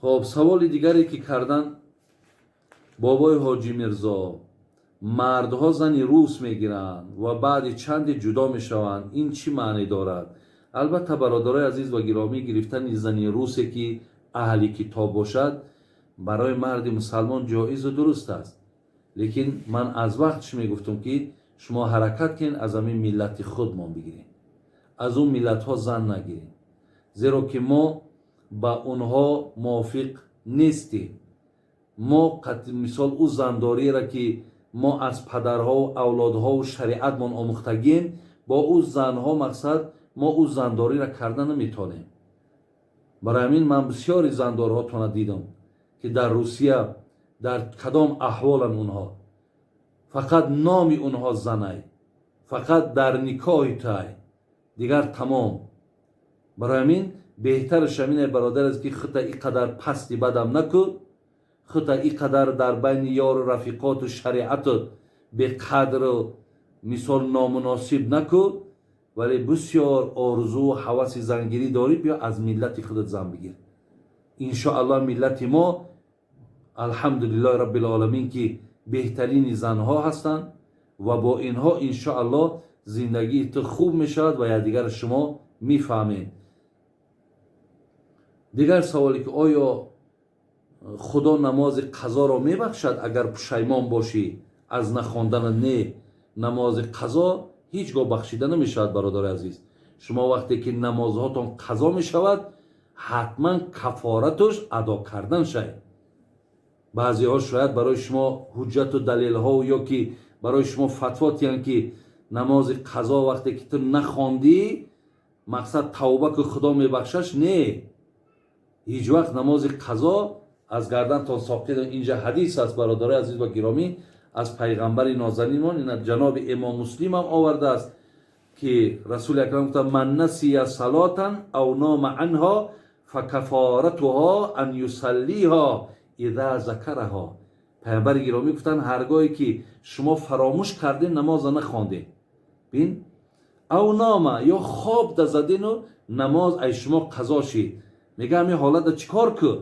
Хоб, саволи дигаре ки кардан: бобои Ҳоҷӣ Мирзо, мардҳо зани рус мегиранд ва баъди чанде ҷудо мешаванд, ин чӣ маъне дорад? Албатта, бародарои азиз ва гиромӣ, гирифтани зани русе, ки аҳли китоб бошад, барои марди мусалмон ҷоизу дуруст аст. Лекин ман аз вақт чӣ мегуфтам, ки шумо ҳаракат кунед, аз ҳамин миллати худмон бигиред, аз он миллатҳо зан нагиред, зеро ки мо ба онҳо мувофиқ нестем. Мо, мисол, ӯ зандориеро, ки мо аз падарҳову авлодҳову шариатмон омӯхтагием, бо ӯ занҳо, мақсад, мо ӯ зандориро карда наметавонем. Барои ҳамин ман бисёри зандорҳотона дидам, ки дар Русия дар кадом аҳволан онҳо. Фақат номи онҳо занай, фақат дар никоҳи тай, дигар тамом. Барои ҳамин беҳтараш ҳамине, бародар, аст, ки хута ин қадар пасти бадам наку, хута ин қадар дар байни ёру рафиқоту шариату беқадру, мисол, номуносиб наку. Вале бисёр орзуу ҳаваси зангирӣ дорӣ, биё, аз миллати худат зан бигир. Иншоаллоҳ, миллати мо, алҳамдулиллоҳи роббилоламин, ки беҳтарини занҳо ҳастанд ва бо инҳо, иншоаллоҳ, зиндагии ту хуб мешавад ва якдигаро шумо мефаҳмед. Дигар саволе, ки оё Худо намози қазоро мебахшад, агар пушаймон бошӣ аз нахондана? Не, намози қазо ҳеҷ гоҳ бахшида намешавад, бародари азиз. Шумо вақте ки намозҳотон қазо мешавад, ҳатман кафоратуш адо кардан шай. Баъзеҳо шояд барои шумо ҳуҷҷату далелҳо ё ки барои шумо фатво тиҳанд, ки намози қазо вақте ки ту нахондӣ, мақсад, тавба ки, Худо мебахшаш. Не, ҳеҷ вақт намози қазо аз гардантон соқит. Инҷа ҳадис аст, бародарои азиз ва гиромӣ, аз пайғамбари нозанинмон, ина ҷаноби Имом Муслимам овардааст, ки Расули акрам гуфтанд: "من نسي صلاة أو نام عنها فكفارتها أن يصليها إذا ذكرها". Пайғамбари гиромӣ гуфтанд: ҳаргоҳе ки шумо фаромӯш кардем, намоза нахондем, бин, أو نام, ё хоб да задену намоз ай шумо қазо шид, мега, ҳамин ҳолата чӣ кор ку?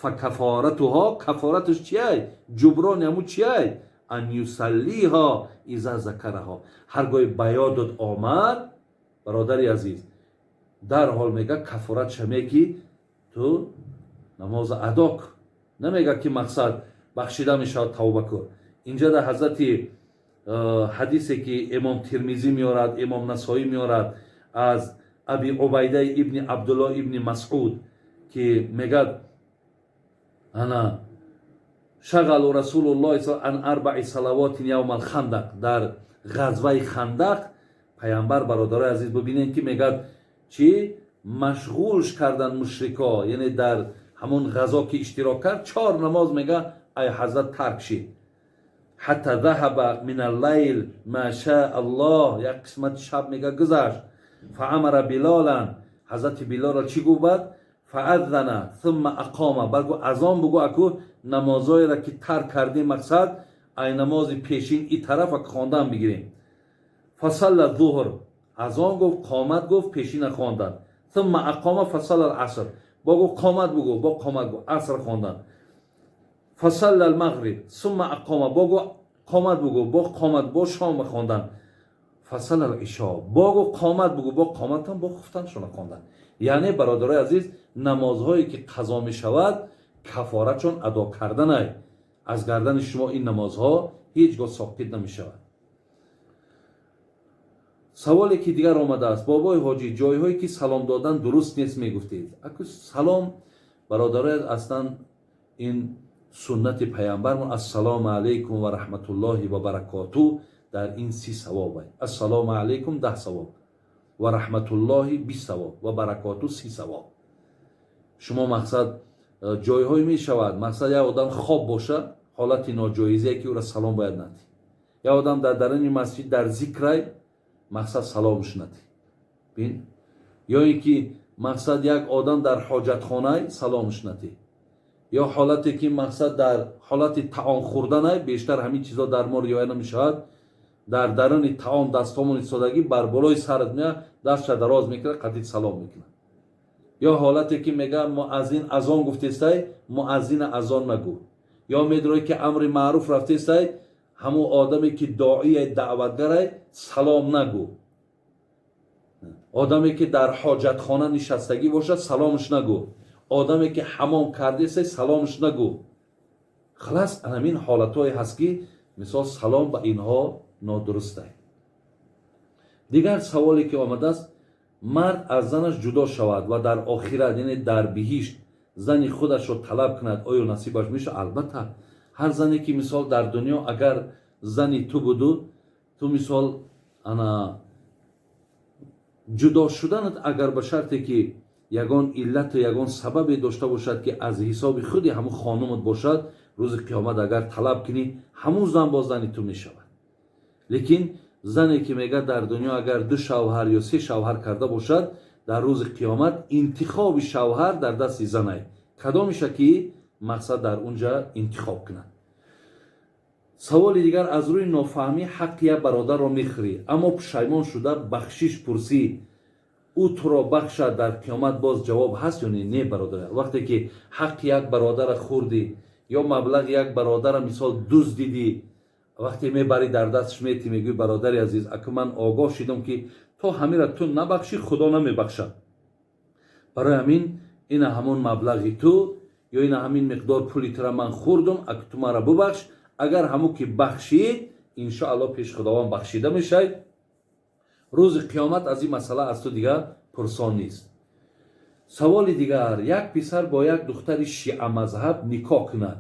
فكفارتها, кафораташ чиай, ҷуброни ҳаму чиай? أن يصليها إذا ذكرها. Ҳар гоҳе ба ёдот омад, бародари азиз, дарҳол, мега, кафорат шаме, ки ту намоза адо ку. Намега, ки, мақсад, бахшида мешавад, тавба ку. Инҷа дар ҳазрати ҳадисе, ки Имом Тирмизӣ меорад, Имом Насоӣ меорад, аз Аби Убайдаи ибни Абдулло ибни Масъуд, ки мегад: ана شغله رسول الله عن أربع صلوات يوم الخندق. Дар ғазваи Хандақ пайғамбар, бародарои азиз, бибинед, ки мегад, чӣ машғулш кардан мушрико, яъне дар ҳамон ғазо ки иштирок кард, чор намоз, мега, ай ҳазрат тарк шид. حتى ذهب من الليل ما شاء الله, як қисмати шаб, мега, гузашт. فأمر بلالا, ҳазрати Билолро чӣ гуфт баъд? فأذن ثم أقام, баъд гу азон бугу, аку намозҳоеро, ки тарк кардем, мақсад, ай намози пешин и тарафа хондан бигирем. فصلى الظهر, азон гуфт, қомат гуфт, пешина хондан. ثم أقام فصلى العصر, бо гуфт қомат бугу, бо қомат гуфт, аср хондан. فصلى المغرب ثم أقام, бо гу қомат бугу, бо қомат, бо шом хондан. فصلى العشاء, бо гу қомат бугу, бо қоматан, бо хуфтаншона хондан. Яъне, бародарои азиз, намозҳое ки қазо мешавад, кафорачон адо карданай. Аз гардани шумо ин намозҳо ҳеҷ гоҳ соқит намешавад. Саволе ки дигар омадааст: бобои Ҳоҷӣ, ҷойҳое ки салом додан дуруст нест, мегуфтед. Аку салом, бародарои, аслан ин суннати пайғамбармон, "السلام عليكم ورحمة الله وبركاته", дар ин 30 савоб. "السلام عليكم" 10 савоб, "ورحمة الله" 20 савоб, "وبركاته" 30 савоб. Шумо, мақсад, ҷойҳое мешавад, мақсад, як одам хоб бошад, ҳолати ноҷоизие, ки ӯра салом бояд надӣ. Як одам дар даруни масҷид дар зикрай, мақсад, саломш надӣ, бин. Ё ин ки, мақсад, як одам дар ҳоҷатхонай, саломш надӣ. Ё ҳолате ки, мақсад, дар ҳолати таом хӯрданай, бештар ҳамин чизо дар мо риоя намешавад. Дар даруни таом дастҳомон истодагӣ, бар болои сарат меяд, дастша дароз мекунад, қатит салом мекунад. Ё ҳолате ки мега, муаззин азон гуфтестай, муаззина азон нагӯ. Ё медрои ки амри маъруф рафтестай, ҳамун одаме ки доия, даъватгарай, салом нагӯ. Одаме ки дар ҳоҷатхона нишастагӣ бошад, саломш нагӯ. Одаме ки ҳамом кардесай, саломш нагӯ. Халас, анамин ҳолатҳое ҳаст, ки мисол салом ба инҳо нодурустай. Дигар саволе ки омадааст: мард аз занаш ҷудо шавад ва дар охират, яъне дар биҳишт, зани худашро талаб кунад, оё насибаш мешавад? Албатта, ҳар зане ки мисол дар дунё агар зани ту буду, ту мисол ана ҷудо шуданат агар ба шарте ки ягон иллату ягон сабабе дошта бошад, ки аз ҳисоби худи ҳамун хонумат бошад, рӯзи қиёмат агар талаб кунӣ, ҳамун зан боз зани ту мешавад. Лекин зане ки мегӯяд, дар дунё агар ду шавҳар ё се шавҳар карда бошад, дар рӯзи қиёмат интихоби шавҳар дар дасти занай, кадомиша ки мақсад дар унҷа интихоб кунад. Саволи дигар: аз рӯи нофаҳмӣ ҳаққи як бародарро мехӯрӣ, аммо пушаймон шуда бахшиш пурсӣ, ӯ туро бахшад, дар қиёмат боз ҷавоб ҳаст ё не? Не, бародар, вақте ки ҳаққи як бародара хӯрдӣ ё маблағи як бародара мисол дуздидӣ, вақте мебарӣ, дар дасташ метӣ, мегӯӣ: «Бародари азиз, ака, ман огоҳ шидам, ки то ҳамира ту набахшӣ, Худо намебахшад. Барои ҳамин ина ҳамон маблағи ту ё ина ҳамин миқдор пули тура ман хӯрдум, ака, ту маро бубахш». Агар ҳамун ки бахшид, иншоалло, пеши Худованд бахшида мешавӣ. Рӯзи қиёмат аз ин масъала аз ту дигар пурсон нест. Саволи дигар: як писар бо як духтари шиамазҳаб никоҳ кунад,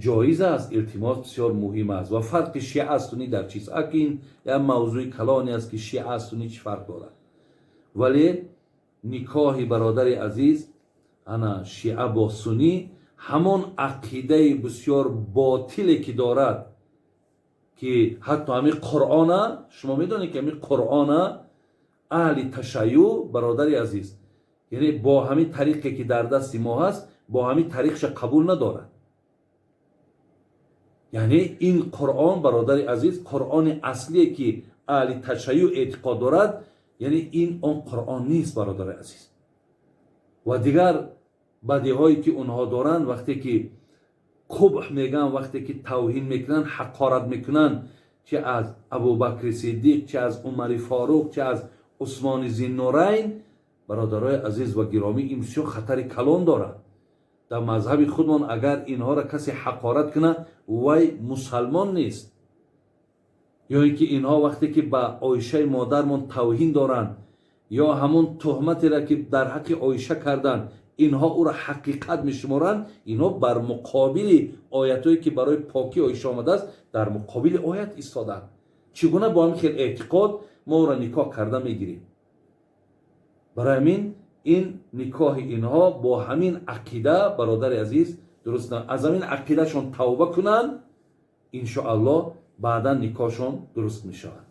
ҷоиз аст? Илтимос, бисёр муҳим аст. Ва фарқи шиа сунӣ дар чист? Аки ин як мавзӯи калоне аст, ки шиа сунӣ чӣ фарқ дорад. Вале никоҳи, бародари азиз, ана шиа бо сунӣ, ҳамон ақидаи бисёр ботиле ки дорад, ки ҳатто ҳамин Қуръона, шумо медонед, ки ҳамин Қуръона аҳли ташайюъ, бародари азиз, яъне бо ҳамин тариқе ки дар дасти мо ҳаст, бо ҳамин тариқша қабул надорад. Яъне ин Қуръон, бародари азиз, Қуръони аслие ки аҳли ташайюъ эътиқод дорад, яъне ин он Қуръон нест, бародари азиз. Ва дигар бадиҳое ки онҳо доранд, вақте ки қубҳ мегӯянд, вақте ки тавҳин мекунанд, ҳақорат мекунанд, чи аз Абубакри Сиддиқ, чи аз Умари Форуқ, чи аз Усмони Зиннурайн, бародарои азиз ва гиромӣ, ин бисёр хатари калон дорад. Дар мазҳаби худмон агар инҳоро касе ҳақорат кунад, вай мусалмон нест. Ё ин ки инҳо вақте ки ба Оишаи модармон тавҳин доранд ё ҳамон туҳматеро ки дар ҳаққи Оиша карданд, инҳо ӯро ҳақиқат мешуморанд. Инҳо бар муқобили оятҳое ки барои покии Оиша омадааст, дар муқобили оят истоданд. Чӣ гуна бо ҳамин хел эътиқод мо ӯро никоҳ карда мегирем? Барои ҳамин ин никоҳи инҳо бо ҳамин ақида, бародари азиз, дуруст. Аз ҳамин ақидашон тавба кунанд, иншоаллоҳ, баъдан никоҳшон дуруст мешавад.